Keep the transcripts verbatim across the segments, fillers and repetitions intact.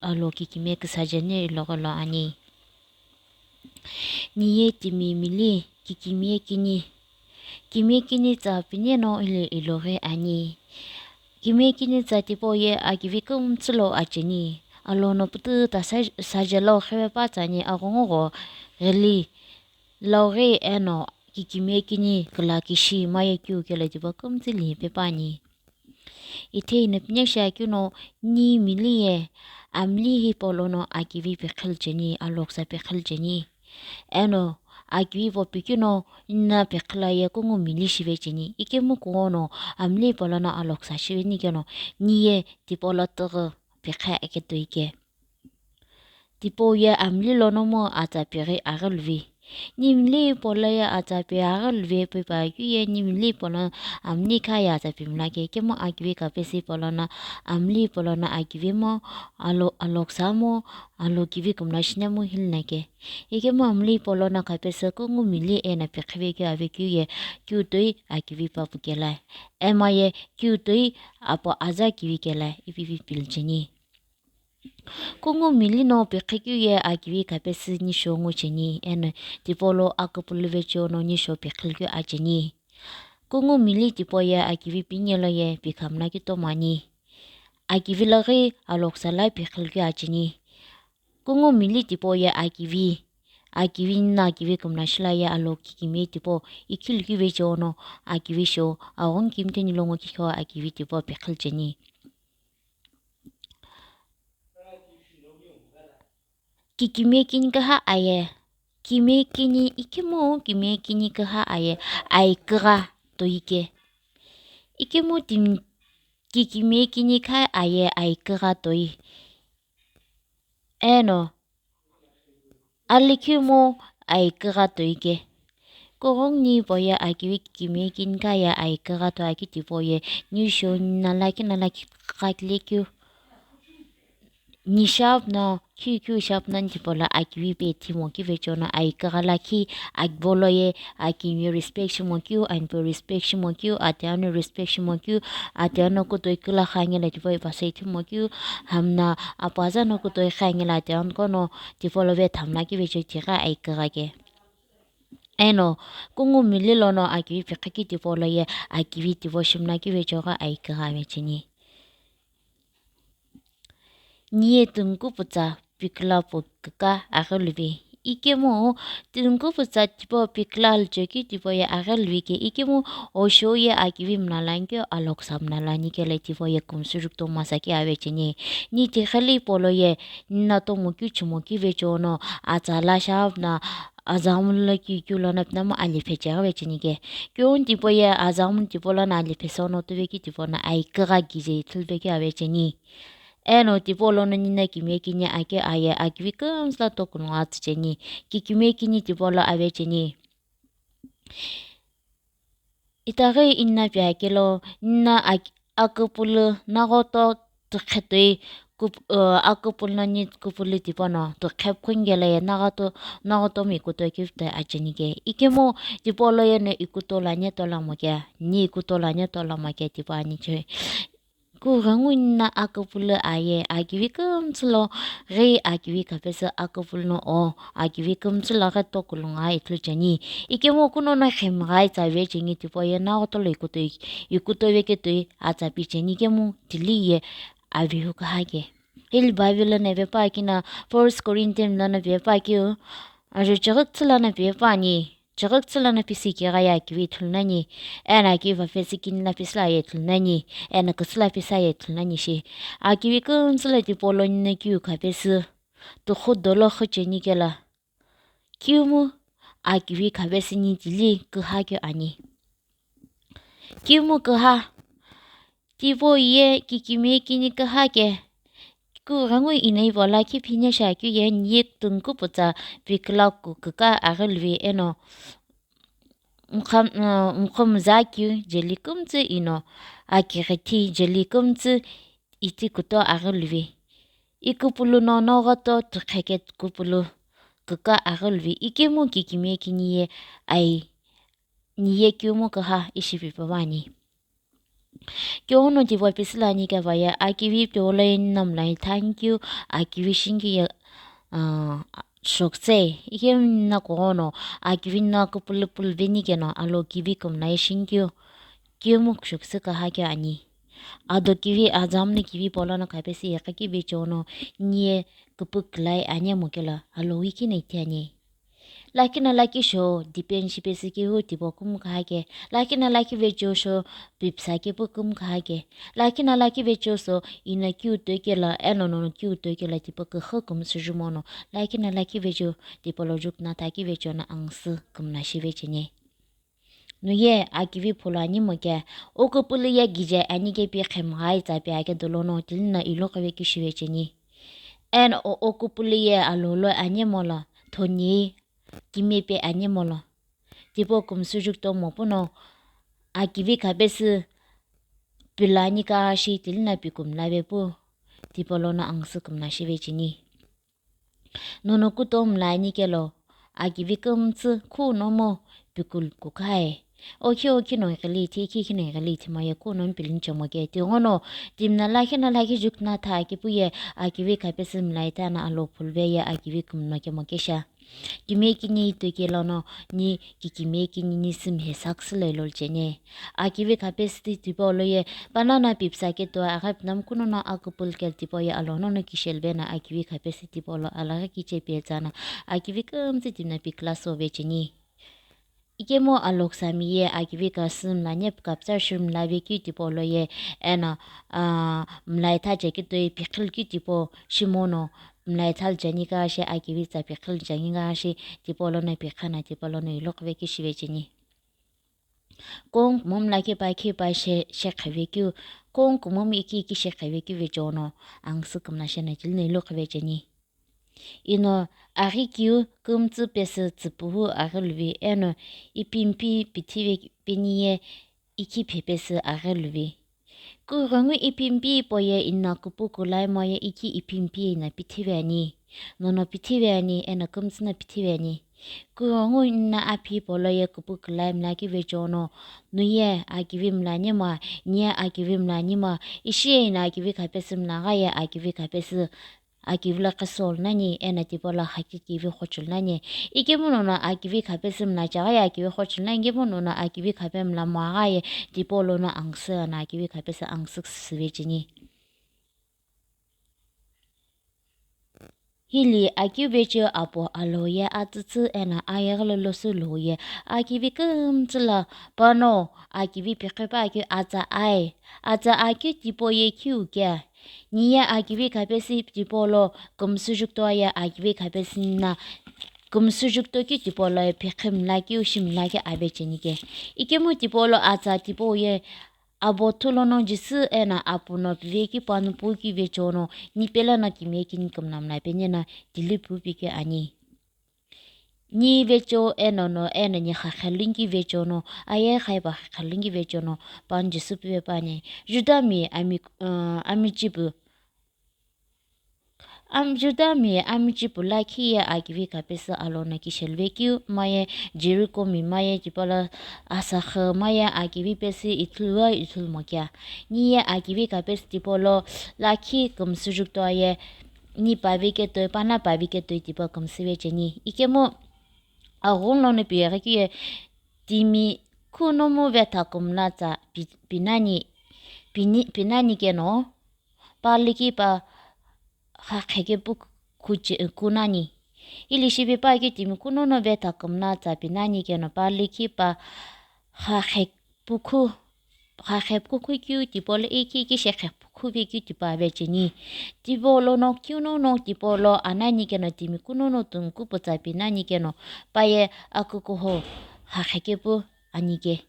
alo kikimiye küsa jeni iloghi lo ani. Niye timi mili kikimiye kini, kimiye kini tsa pineno ili iloghi ani. Kimiye kini tsa tipau ye akivi kümtsü lo acheni. Alo no pütü ta sa-, sajelo khepe pa tsani aghungu gho ghili loghi eno kikimiye kini küla kishi maye keu kelo tipau kümtsü li pe pa ani. Ithei no pine shi akeu no ni mili ye amli hipau lono akivi pekhilcheni, aloksa pekhilcheni. Eno akivi vo pikeu no nina pekhila ye kungu mili shive cheni. Ikemu kuo no amli hipau lono aloksa shive ni keno ni ye tipau lo tüghü pekhe aketo ike. Tipau ye amli lono mu atsa pighi aghi luvi. Ni mili hipau lo ye atsa pi aghi luvi pu ipau keu ye ni mili hipau lo amli kha ye atsa pi mlake. Ikemu akivi kapesi hipau lono amli hipau lono akivi mo alo-, aloksa mo alo kivi kümla shina mo hilnake. Ikemu amli hipau lono kapesi kungu mili eno pikhive keu ave keu ye keu toi akivi pa pukela. Ema ye keu toi apo aza kivi kela ipivi pilcheni. Kungu mili no pikhe keu ye akivi kapesi nisho ngu cheni eno tipau lo aküpülü vecheono nisho pikhilkeu acheni. Kungu mili tipau ye akivi pinelo ye pikhamna kitomo ani. Akivi loghi aloksa la pikhilkeu acheni. Kungu mili tipau ye akivi, akivi nina akivi kümna shila ye alo kikimiye tipau ikhilkeu vecheono akivi shou aghungu kimteni lo ngo kikho akivi tipau pikhilcheni. Kikimiye kini küha aye, kimiye kini ikemu kimiye kini küha aye, ai kügha toi ke. Ikemu timi kikimiye kini kha aye ai kügha toi. Eno alikhi mo ai kügha toi ke. Kughungu ni hipau ye akivi kikimiye kini kha ye ai kügha toi akeu tipau ye ni shou nina lakhi na lakhi khakile keu. Ni shapna, keu keu shapna ni tipau lo akivi pe thimo keu vecheono ai kügha lakhi akibo lo ye akimiye respect shimo keu, anipo respect shimo keu, atiano respect shimo keu, atiano kutoi kula kha ngela tipau ye pasai thimo keu, hamna apaza no kutoi kha ngela atiano kono tipau lo vethamna keu vecheo tighi ai kügha ke. Eno kungu mili lono akivi pikhe keu tipau lo ye akivi tipau shimna keu vecheo ghi ai kügha vecheni. Niye tungku putsa pikila pu küka aghi luve. Ikemu tungku putsa tipau pikila luchekeu tipau ye aghi luve ke ikemu osho ye akivi mla lani keu aloksa mla lani kelo tipau ye kümsü rükto masa ke ave cheni. Ni tighili hipau lo ye nina tomo keu chimo keu vecheono atsa la shapna azamunu lo keu keu lono pinamo aliphe cheghi vecheni ke. Keu tipau ye azamunu tipau lono aliphe sono tuve keu tipau no ai kügha kije ithulu vekeu ave cheni. Eno tipau lono nina kimiye kini ake aye akivi kümtsü la tokulungu atsü cheni. Kikimiye kini tipau lo ave cheni. Itaghi nina pi akelo nina ak-, aküpülü naghoto tükhe toi kup-, uh, aküpülü no ni küpülü tipau no tükhe phungela ye naghoto, naghoto mi kuto keu toi acheni ke. Ikemu tipau lo ye no ikuto lo ane tolamo ke, ni ikuto lo ane tolamo ke tipau ani che. Kughengu nina aküpülü aye akivi kümtsü lo ghi akivi kapesi aküpülü no o akivi kümtsü lo ghi tokulungu ithulu cheni. Ikemu kuno no khemgha itsa vecheni tipau ye naghoto lo ikuto, ikuto vekeu toi atsa pi cheni ikemu tili ye avihu küha ke. Hili Bible lono vepa kina First Corinthians lono vepa keu, ajo chighi kütsü lono vepa ani. Chighi kütsü lono pisi kigha ye akivi ithulu nani, eno akivi vapesi kini la pisi la ye ithulu nani, eno kütsü la pisi ye ithulu nani shi. Akivi kümtsü lo tipau lo nina keu kapesi, tükhu dolo khucheni kelo. Kemu akivi kapesi ni tili küha keu ani. Kemu küha. Tipau ye kikimiye kini küha ke. Kughengu ino hipau lakhi phine shi akeu ye niye tungku putsa pikila ku küka aghi luve eno mkha-, uh, mkhomuza keu jeli kümtsü ino akighithi jeli kümtsü iti kuto aghi luve. Iküpülü no naghoto tükhe ke küpülü küka aghi luve. Ikemu kikimiye kini ye ai niye kemu küha ishi pi pavani. Keu no tipau pesü lo ani keva ye akivi polo ye ningu mlai thank you, akivi shinikeu ye, ah, shokütsü. Ikemu ningu kughono akivi no kupulu pulu veni keno alo kivi kumla ye shinikeu. Kemu shokütsü kaha keu ani. Ado kivi, azam no kivi polo no khapesü ye kakivi chono nie kupukülai anye mo kelo alo wiki no iti ani. Lakhi no lakhi shou depend shipesü keu tipau kumu kaha ke. Lakhi no lakhi vecho shou pipsa kepu kumu kaha ke. Lakhi no lakhi vecho shou ino keu toi kelo, eno nono keu toi kelo tipau küxü kümsüju mono. Lakhi no lakhi vecho tipau lo jukna thaki vecho no angsü kümna shive cheni. Nuye akivi phulu ani mo ke, o kupulu ye kije ani ke pi khemghai tsa pi ake dolo no tilina iloqo ve kishive cheni. Eno o, o kupulu ye alolo ani mo lo, thoni kime pe ani mo lo. Tipau kümsüju tomo puno akivi khapesü pilo ani kashi tilina pi kumla ve pu. Tipau lono angsü kümna shive cheni. Nono kutomo mlai ani kelo, akivi kümtsü khuno mo pikulu kukhai. Okhi okhi no ighili ithi, ikhi ikhi no ighili ithi maye khuno mpilini chomo ke. Tighono, timi no lakhi no lakhi jukna tha akipu ye, akivi khapesü mlai tha no alo phulu ve ye, akivi kümno kemo kesha. Kime kini ito kelo no, ni kikime kini ni sümhe saksü lo ilo cheni. Akivi khapesü ti tipau lo ye, panana pipsa keto aghi pinamu kuno no akupulu kelo tipau ye alo nono kishelu ve no akivi khapesü tipau lo alaghi kiche pi ye tsa no akivi kümtsü timi no pi class ove cheni. Ikemu aloksami ye akivi khapesü mla nye pukapsa shimla ve keu tipau lo ye, eno, ah, mlai tha che keto ye pi khilkeu tipau shimono, mlai thalu cheni kashi akivi tsa pi khilcheni kashi tipau lono pi khana tipau lono iloqo ve kishive cheni. Kong kumomu lakhi pa khi pa she, shekhe ve keu, kong kumomu iki iki shekhe ve keu vecho no, angsü kümna shena tilina iloqo ve cheni. Ino aghi keu kümtsü pesü tsüpuhu aghi luvi eno ipimpi pithive peni ye ikhi phepesü aghi luvi. Kughengu ipimpi po ye ina kupu kulai mo ye ikhi ipimpi ina pithive ani. Nono pithive ani, eno kümtsü no pithive ani. Kughengu ina aphi polo ye kupu kulai mla kive chono, nuye akivi mla nyema, nye akivi mla nyema, ishi ye ina akivi khapesü mla gha ye akivi khapesü akivi lo qhesolu nani, eno tipau lo haki kivi qhochulu nani. Ikemu nono akivi khapesü mla chaghi ye akivi qhochulu nani, ikemu nono akivi khape mla mo aghi ye tipau lono angsü eno akivi khapesü angsü süve cheni. Hili akeu vecho apo alo ye atsütsü eno ayeghi lo losü lo ye akivi kümtsü lo pano akivi pikhipe akeu atsa ai, atsa akeu tipau ye kiu ke. Niye akivi khapesü tipau lo kümsüjukto ye akivi khapesü na kümsüjukto keu tipau lo pikhi mla keu shi mla ke ave cheni ke. Ikemu tipau lo atsa tipau ye abo thulono Jisü eno apu no pive keu pano pu keu vecho no nipelo no kime kini kümna mla peni no tili pu pi keu ani. Ni vecho eno no, eno ni xaxhe lungikeu vecho no, aye khaipa xaxhe lungikeu vecho no, pano Jisü pive püani. Judami ami, uh, amichipu, am, Judami amichipu lakhi ye akivi khapesü alono kishelu vekeu, maye Jerikomi maye tipau lo asaghi maye akivi pesü ithulu wa ithulu mokia. Ni ye akivi khapesü tipau lo lakhi kümsüjukto aye ni pavi ketoi, pana pavi ketoi tipau kümsüve cheni. Ikemu aghungu lono pighi keu ye timi kuno mu vetha kümla tsa pi-, pinani, pini-, pinani keno, pa likhi pa xaxhe kepu khuche-, kunani. Hili shipe pa keu timi kuno no vetha kümla tsa pinani keno, pa likhi pa xaxhe pukhu, xaxhe pukhu keu tipau lo ikhi ikhi shekhe pukhu ve keu tipau ave cheni. Tipau lono keu nono tipau lo anani keno timi kuno no timi kupu tsa pinani keno paye akukuho xaxhe kepu ani ke.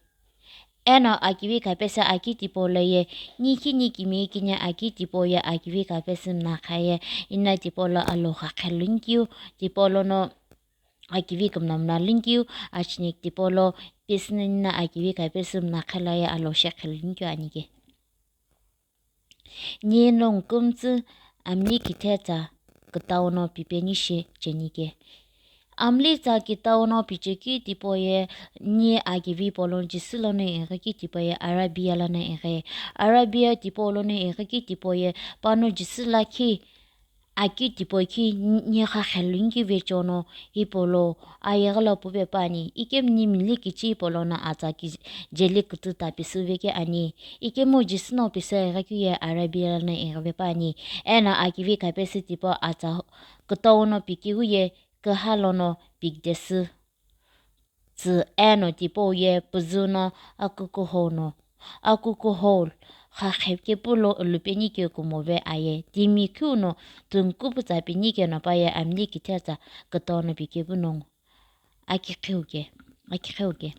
Eno akivi khapesü akeu tipau lo ye, ni kini kime kini akeu tipau ye akivi khapesü mla kha ye, ino tipau lo alo xaxhe lungikeu, tipau lono akivi kümna mla lungikeu, achine tipau lo pesü nani no akivi khapesü mla kha lo ye alo shekhe lungikeu ani ke. Ni nongu kümtsü amni kithe tsa kütau no pipeni shi cheni ke. Amli tsa kitau no pichekeu tipau ye ni akivi hipau lono Jisü lono ighi keu tipau ye Arabia lono ighi. Arabia tipau lono ighi keu tipau ye pano Jisü lakhi akeu tipau keu ni kha kheluni keu vecheono hipau lo ayeghi lo puve püani. Ikemu ni mili kichi hipau lono atsa ki jeli kütü ta pisüve keu ani. Ikemu Jisü no pisü ighi keu ye Arabia lono ighive püani. Eno akivi khapesü tipau atsa kütau no pikeu ye küha lono pikidesü tsü eno tipau ye püzü no akukuhou no, akukuhou kha khepe kepu lo ulupeni keu kumove aye, timi keu no tungkupu tsa pini keno paye amli kithe tsa kütau no pikepu nongu. Aki kheu ke, aki kheu ke.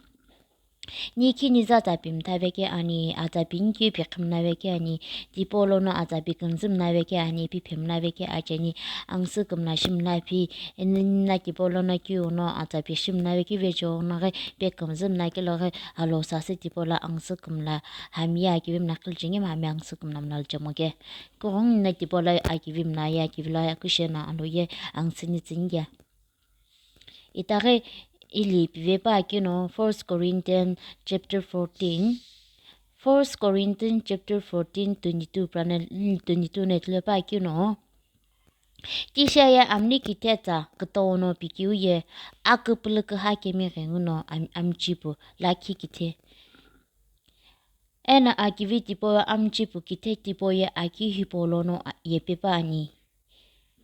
Ni khini za tsa pi mtha veke ani, atsa pi nkeu pi khimna veke ani, tipau lono atsa pi kümzü mna veke ani, pi phimna veke acheni, angsü kümla shimla phi, eni na tipau lono keu no atsa pi shimna veke vecheono ghi, pe kümzü mna kelo ghi, alo sasü tipau lo angsü kümla, hami ye akivi mna khilcheni, hami angsü kümla mna lchemo ke. Kughong na tipau lo akivi mna ye, akivi lo ye, kushena alo ye, angsü ni tsüni ke. Itaghi ili pivepa keu no First Corinthians chapter fourteen, First Corinthians chapter fourteen, twenty-two prana, twenty-two no ithulupa keu no, tisha ye amli kithe tsa kütau no pikeu ye aküpülü küha kemi ghenguno am-, amchipu lakhi kithe. Eno akivi tipau amchipu kithe tipau ye aki hipau lono a-, yepepa ani.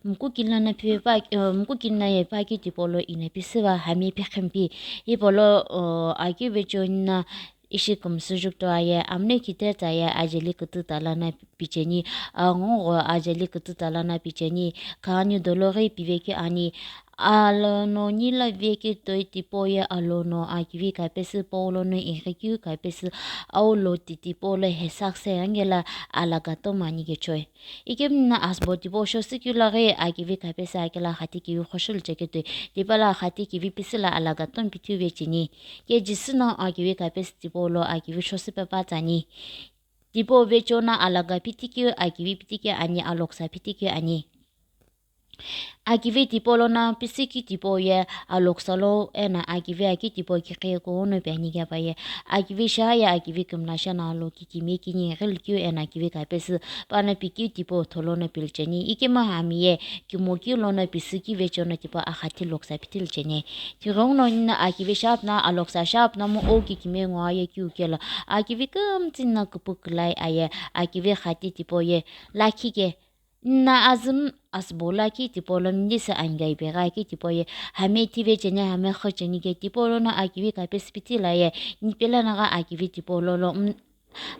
Mkukini lono pivepa, uh, mkukini lono yepa keu tipau lo ino pisüva hami pekhempi. Hipau lo, uh, aki vecheo nina ishi kümsü jukto aye, amli kithe tsa ye ajeli kütü ta lono picheni, angu gho ajeli kütü ta lono picheni, khani dolo ghi pive keu ani, alono nila vekeu toi tipau ye alono akivi khapesü Paul lono ighi keu khapesü aulo ti tipau lo hesakse angela alagato mani kechoi. Ikemu na asübo tipau shosü keu lo ghi akivi khapesü akela khati kivi khoshulu cheketoi, tipau lo khati kivi pisü lo alagato pithu vecheni. Ke Jisü no akivi khapesü tipau lo akivi shosü pepa tsani. Tipau vecheo no alaga pitikeu, akivi pitikeu ani, aloksa pitikeu ani. Akivi tipau lono pisü keu tipau ye aloksa lo eno akivi akeu tipau kikhe kuno pe ani keu pa ye. Akivi sha ye akivi kümla sha no alo kikimiye kini ghilkeu eno akivi khapesü pano pikeu tipau tholono pilcheni. Ikemu hami ye kümokeu lono pisü keu vecheono tipau akhati loksa pitilcheni. Tighenguno nina akivi shapüno aloksa shapüno mu o kikimiye ngo aye keu kelo. Akivi kümtsü nina küpükülai aye akivi khati tipau ye lakhi ke. Nina azü asübo lakhi tipau lo mlisa angai pegha keu tipau ye hami thive cheni hami kho cheni ke tipau lono akivi khapesü piti la ye nipela nagha akivi tipau lolo m-,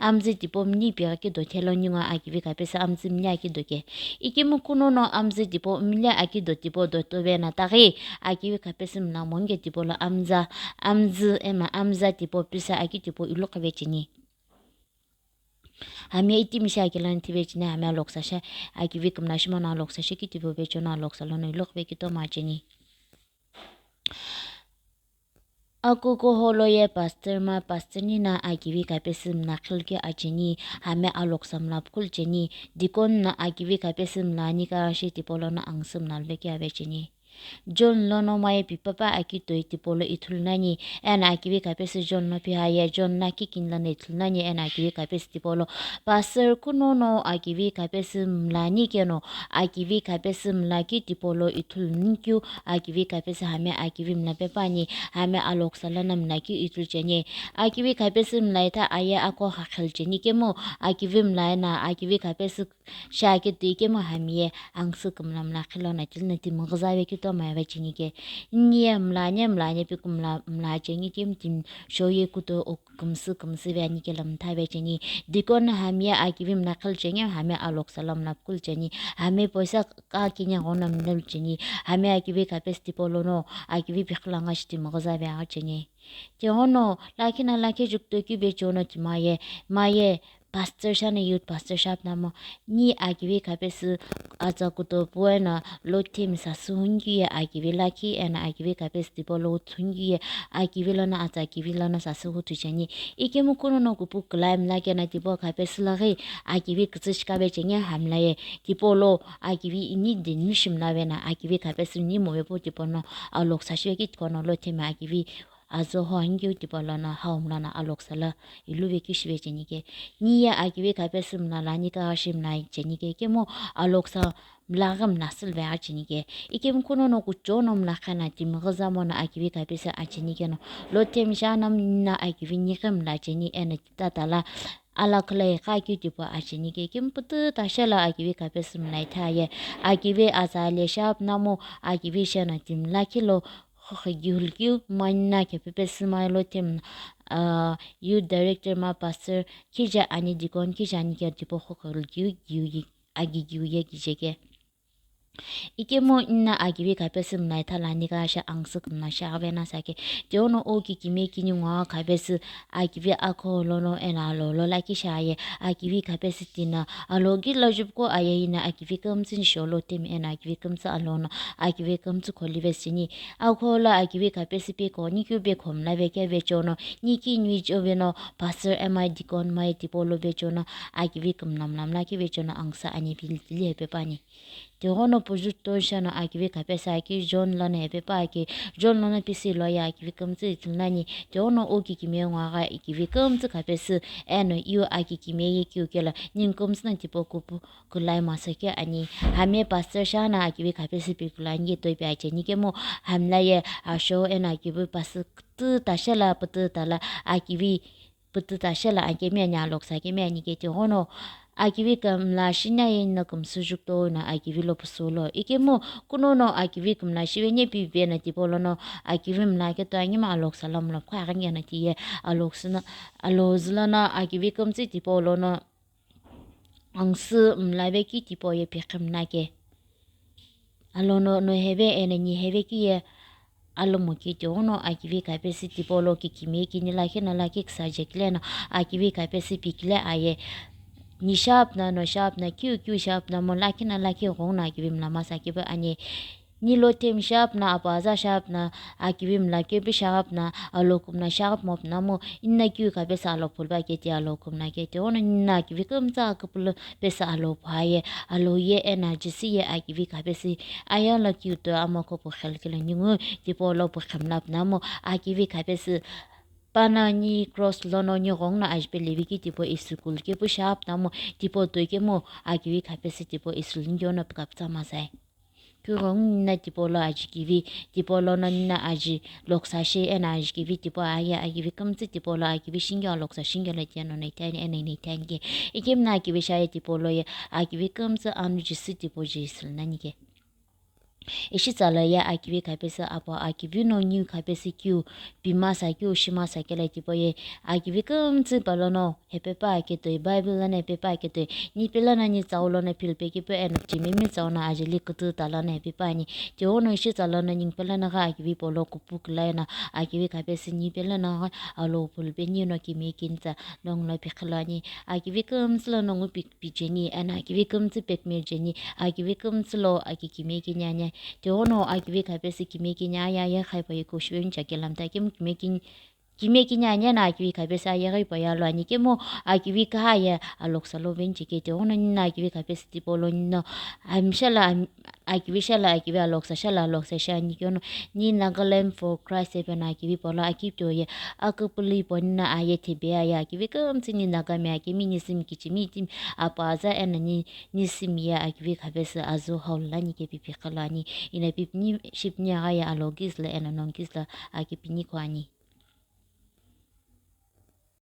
amzü tipau mli pegha keu do thelo ningu akivi khapesü amzü mli akeu do ke. Ikemu kuno no amzü tipau mli akeu do tipau do tove na taghi akivi khapesü mla monge tipau lo amza, amzü eno amza tipau pisa akeu tipau ilu khave cheni. Hami itimi shi akilani thive cheni, hami aloksa shi akivi kümla shimono aloksa shi keu tipau vecheono aloksa lono ilu khave keu toma cheni. Akukuhou lo ye pastor ma pastor nina akivi khapesü mla khilkeu acheni, hami aloksa mla pukulu cheni, deacon na akivi khapesü mla ani ka shi tipau lono angsü mla luvekeu ave cheni. John lono maye pipapa akeu toi tipau lo ithulu nani, eno akivi khapesü John no piha ye, John lakhi kini lono ithulu nani, eno akivi khapesü tipau lo pastor kuno no akivi khapesü mla ani keno, akivi khapesü mla keu tipau lo ithulu nikeu, akivi khapesü hami akivi mla pepa ani, hami aloksa lono mla keu ithulu cheni, akivi khapesü mla itha aye ako kha khilcheni kemu, akivi mla eno akivi khapesü Shake toi kemu hami ye angsü kümla mla khilo na tili na timi ghüzave keu toma ave cheni ke. Ni ye mla ani mla ani pi kümla mla cheni kemu timi shoye kuto o kümsü kümsü ve ani kelo mtha ve cheni. Deacon hami ye akivi mla khilo cheni, hami aloksa lo mla pukulu cheni. Hami poisa ka kini ghono mla lu cheni. Hami akivi khapesü tipau lono akivi pi khilo nga shi timi ghüzave aghi cheni. Tighenguno lakhi na lakhi jukto keu vecheono timi ye, maye pastor shana youth pastor shapnamo, ni akivi khapesü atsa kutopu eno lo themi sasü hunkeu ye akivi lakhi eno akivi khapesü tipau lo uthu hunkeu ye akivi lono atsa akivi lono sasü huthu cheni. Ikemu kunono kupu külai mlakena tipau khapesü laghi akivi kütsü shikabe cheni hamlaye tipau lo akivi ini dinmi shimlavena akivi khapesü ni movepu tipau no aloksa shive kitikono lo themi akivi azo ho ankeu tipau lono hau mlana aloksa la iluve keu shive cheni ke. Ni ye akivi khapesü mla la ni kagha shi mla cheni ke. Ikemu aloksa mlaghi mla sülve acheni ke. Ikemu kunono kuchono mla khana timi ghüza mono akivi khapesü acheni keno. Lo themi shana mna akivi ni ghi mla cheni eno tata la alakhlai kha keu tipau acheni ke. Ikemu pütü tashe la akivi khapesü mla itha ye. Akivi atsa le shapnamo akivi shena timi lakhi lo khokhe giu likeu mani na kepepesü ma lo themi, ah, youth director ma pastor khija ani deacon khija ani ke tipau khokhe giu giu ye agi giu ye kije ke. Ikemu nna akivi khapesü mla itha la ni kagha shi angsü kümla shi aghi vena sa ke. Tiyono o kikimiye kini ngo khapesü akivi akho lono eno alo lo lakhi shi aye akivi khapesü tino alo ghi lo jupuqo aye ina akivi kümtsü ni sholo temi eno akivi kümtsü alono akivi kümtsü kholive sini. Akho lo akivi khapesü peko ni keu peko mlave keve chono ni ki nui choveno pastor M I deacon mai tipau lo ve chono akivi kümla mla mla keve chono angsa ani pili tili hepe pani. Tighono puju ton shano akivi khapesü aki John lono hepe pa aki John lono pisi lo ye akivi kümtsü ithulu nani. Tighono o kikimiye ngo agha akivi kümtsü khapesü eno iu akikimiye ye kiu kelo ni kümtsü na tipau kupu külai masa ke ani. Hami pastor shana akivi khapesü pi külani ke toi pi acheni kemu hamla ye asho eno akivi pasü kütü tashe la pütü tala akivi pütü tashe la akemi ani aloksa kemi ani ke tighono akivi kümla shina ye no kümsü jukto na akivi lo pusu lo. Ikemu kunono akivi kümla shive nye pi vena tipau lono akivi mla ke to anyi ma aloksa lamlo kha aghi ngena tiye aloksa na alo zülono akivi kümtsü tipau lono angsü mlave ki tipau ye pikhi mna ke. Alono no heve eno ni heve ki ye alomo ki tighono akivi khapesü tipau lo kikimiye kini lakhi no lakhi küsa jekile no akivi khapesü pikile aye. Ni shapna no shapna kiu kiu shapna mo lakhi no lakhi ghong no akivi mla masa kipu ani. Ni lo themi shapna apaza shapna akivi mla kepu shapna alo kümna shapmo pna mo inna kiu khapesü alo phulva ke ti alo kümna ke tighono inna akivi kümtsü aküpülü pesü alo phaye, alo ye eno Jisü ye akivi khapesü aya lo kiu to amo ko pu khel kelo ningu tipau lo pu khemla pna mo akivi khapesü pana ni cross lono ni ghong no ajipe levi ki tipau isukul kepu shapna mo tipau toi kemu akivi khapesü tipau isul ni yono pika pütsa masai. Kughengu nina tipau lo aji kivi, tipau lono nina aji loksa shi, eno aji kivi tipau aye akivi kümtsü tipau lo akivi shingeo aloksa shingeo lo tiye no no ithani eno ino ithani ke. Ikemu na akivi shi aye tipau lo ye akivi kümtsü anu Jisü tipau Jisü lo nani ke. Ishi tsa lo ye akivi khapesü apo akivi no niu khapesü kiu pimasa kiu shimasa kelo tipau ye akivi kümtsü palono hepe pa ketoi, Bible lono hepe pa ketoi, ni pelo no ni tsau lono philpe kipu eno chimimi tsau no ajeli kütü ta lono hepe pa ani. Tighono ishi tsa lono ningu pelo no gha akivi polo kupu külai no akivi khapesü ni pelo no gha alo phulpe ni no kimiye kini tsa nongu lo pikhi lo ani. Akivi kümtsü lo nongu pi-, pi jeni, eno akivi kümtsü pekme jeni, akivi kümtsü lo aki kimiye kini ani. Tighono akivi khapesü kimiye kini aye aye khaipa ye kushive ni chakela mta kemu kimiye kini Kimiye kini ani eno akivi khapesü ayeghi pa ye alo ani kemu akivi kaha ye aloksa lo veni chekeu tighono nina akivi khapesü tipau lo nino ami shala ami, akivi shala akivi aloksa shala aloksa shi ani keno ni Nagaland for Christ ipi eno akivi polo akipito ye aküpülü ipo nina aye thebe aye akivi kümtsü ni Nagami akemi ni simi kichimi itimi apaza eno ni, ni simi ye akivi khapesü azu hau lo ani ke pipi kha lo ani ino pipini shipini agha ye alo kizü lo eno nongu kizü lo akipini ko ani.